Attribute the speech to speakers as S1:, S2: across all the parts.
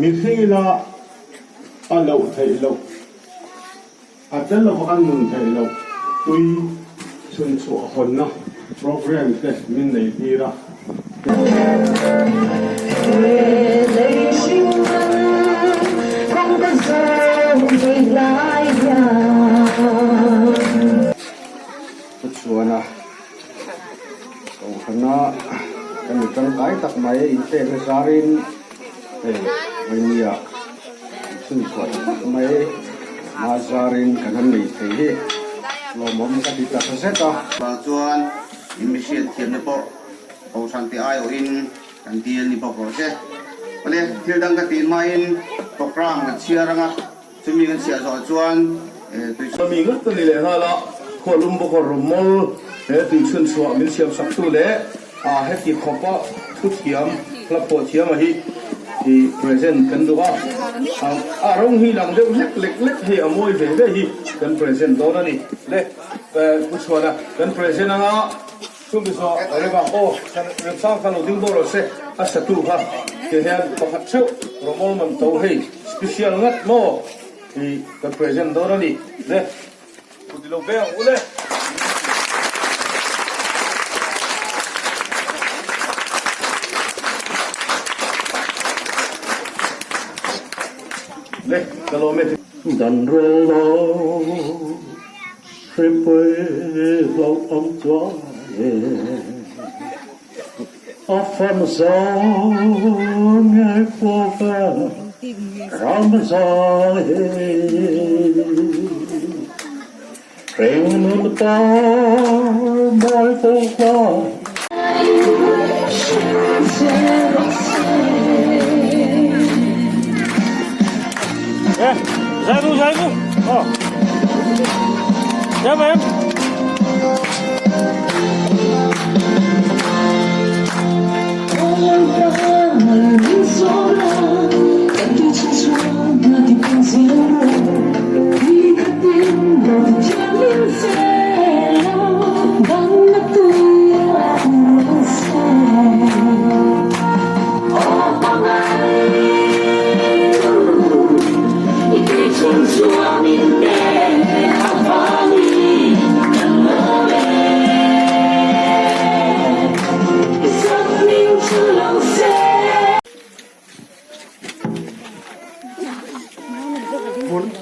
S1: Mihring ila a loh theih loh, a tel lova kan nun theih loh tui chhunchhuah hawnna programme te min nei tir a.
S2: Chuan a kohhrana kan mi tangkai tak mai in pekna zarin hei vawinia chhunchhuah ta tak mai a zarin kan han nei thei hi lawmawm ka ti tak zet a.
S3: Vang chuan in mi hriat thiamna pawh kohhran te aiawhin kan dil ni bawk rawh se. Awle thil dang ka tih hmain programme kan chhiar ang a. Chumi kan chhiah zawh chuan tui.
S1: Mi ngat a ni leh nghal a, khualum bawk a rawmawl he tui chhun chhuah min siam sak tu leh a heti khawpa thu thiam hla phuah thiam a hi i present kan duh a, a rawng hi lang deuh lek lek lek hei a mawi ve ve hi kan present dawn a ni le Pu Chhuana kan present anga chumi zawh rema aw remsang kha lo ding bawk rawh se a satu kha ti hian pakhat theuh rawmawl man to hei Special ngat maw i kan present dawn a ni le ku ti lo ve ang u le. Le ka lawm e.
S4: Dan rel lo hripui hlauh ang chuan e. A fan zang nge kual ram zang he Reng nun par mawi ko hla.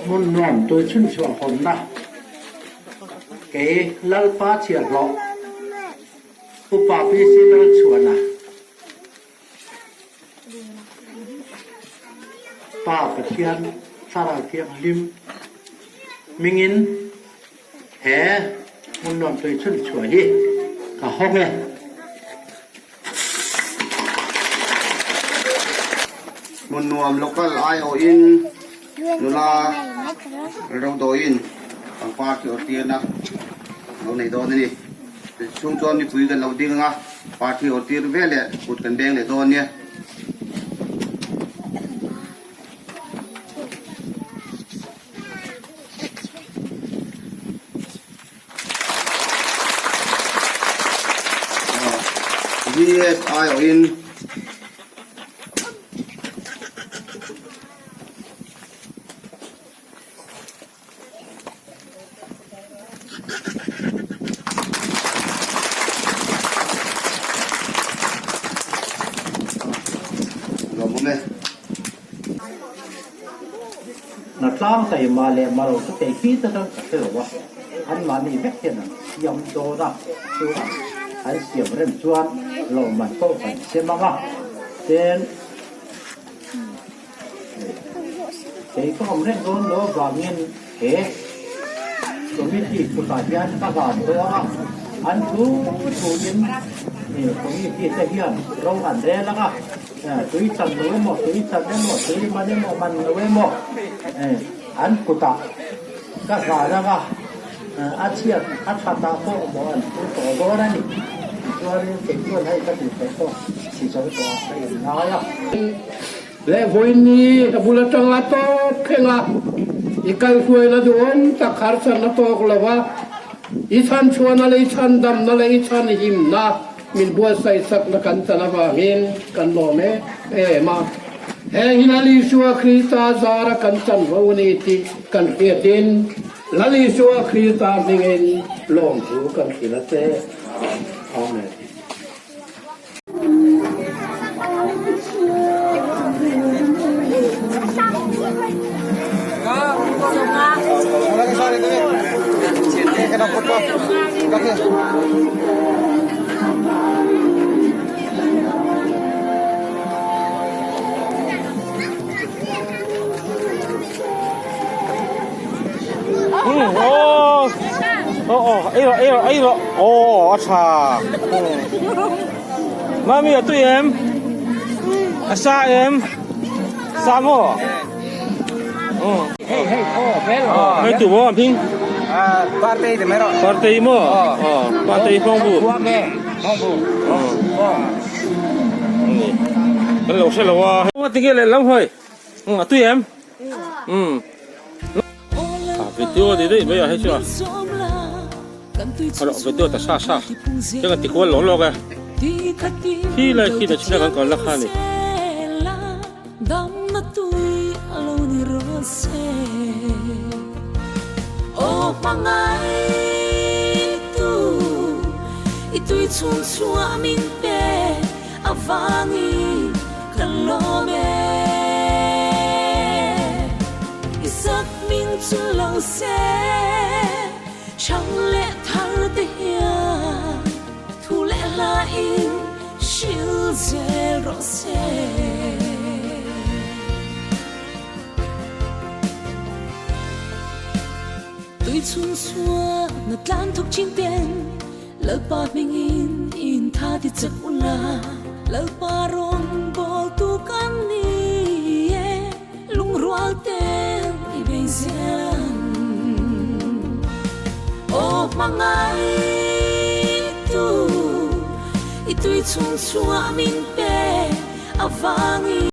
S5: Hmun nuam tui chhunchhuah hawnna kei Lalpa chhiahhlawh Upa PC Lalchhuana. Pa Pathian Thlarau Thianghlim hmingin he hmun nuam tui chhun chhuah hi ka hawng e.
S3: Hmun nuam local aiawhin nula rodawiin pangpar khi awrtirna lo nei dawn a ni. Chhung chuan mipui kan lo ding ang a, party awrtir ve leh kut kan beng leh dawn nia. VS aiawhin.
S5: Hnatlang taima leh malo chu kei khi ta chuan ka hre lo a, anmahni vek hian an siam dawn a, chu an siam rem chuan lawmman pawh kan sem ang a, ten Kei ka awm reng dawn lo avangin he committee kutah hian ka van dawn a, an thu thuin committee te hian ro an rel ang a, tui chan lo emaw, tui chan emaw, tui man emaw, man lo emaw an kutah ka van ang a, a chhiat a thatah pawh maw an thu tawh dawn a ni. Tichuanin kei chuan hei ka tih theih pawh si zo tawh ah ka inngai a.
S6: Leh vawiin a bul atanga tawp thleng a, i kaihhruaina duhawm tak harsatna tawk lo a. I chhanchhuahna leh i chhandamna leh i chhanhimna min buatsaihsakna kan chan avangin kan lawm em em a. Heng hi Lal Isua Krista zara kan chanvo a ni tih kan hriatin Lal Isua Krista hmingin lawmthu kan hrilh a che. Amen.
S7: Mami a tui em? A sa em? Sa maw?
S5: Hei hei aw vel aw.
S7: Hei tu maw hming?
S3: Partei te mai rawh.
S7: Partei maw? Partei hmawng bu.
S5: Khua nge? Hmawng bu.
S7: Kan lo hre lo a. Tinge lehlam hawi? A tui em? Umm. A video ni daih mai a hei chu a. A rawh video ta sa sa. Chuan kan ti kual lawk lawk e. Khi lai khi na chhina kan kal na kha ni.
S8: Lalpa hmingin in tha ti chak ula, Lalpa rawngbawltu kan ni e, lungrual ten i bei zel ang. Aw hmangaihtu, i tui chhung chungah min pe avangin.